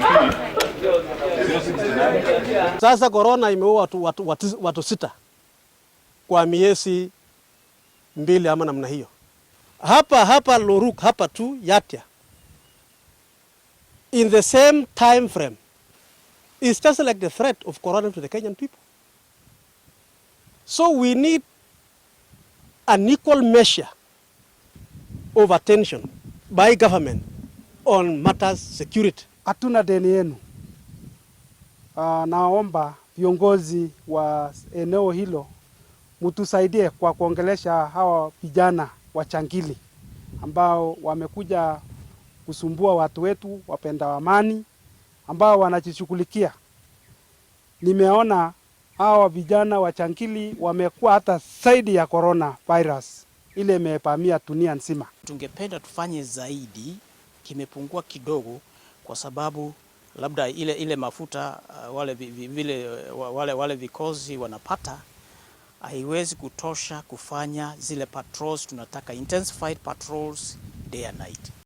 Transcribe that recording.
KB 069. Sasa korona imeua watu sita kwa miezi 2 ama namna hiyo. Hapa hapa Loruk, hapa tu Yatia, in the same time frame, it's just like the threat of corona to the Kenyan people. So we need an equal measure of attention by government on matters security. Hatuna deni yenu. Naomba viongozi wa eneo hilo mtusaidie kwa kuongelesha hawa vijana wajangili ambao wamekuja kusumbua watu wetu wapenda amani ambao wanajishughulikia. Nimeona hawa vijana wajangili wamekuwa hata zaidi ya corona virus ile imevamia dunia nzima. Tungependa tufanye zaidi, kimepungua kidogo kwa sababu labda ile ile mafuta wale vikosi wanapata haiwezi kutosha kufanya zile patrols. Tunataka intensified patrols day and night.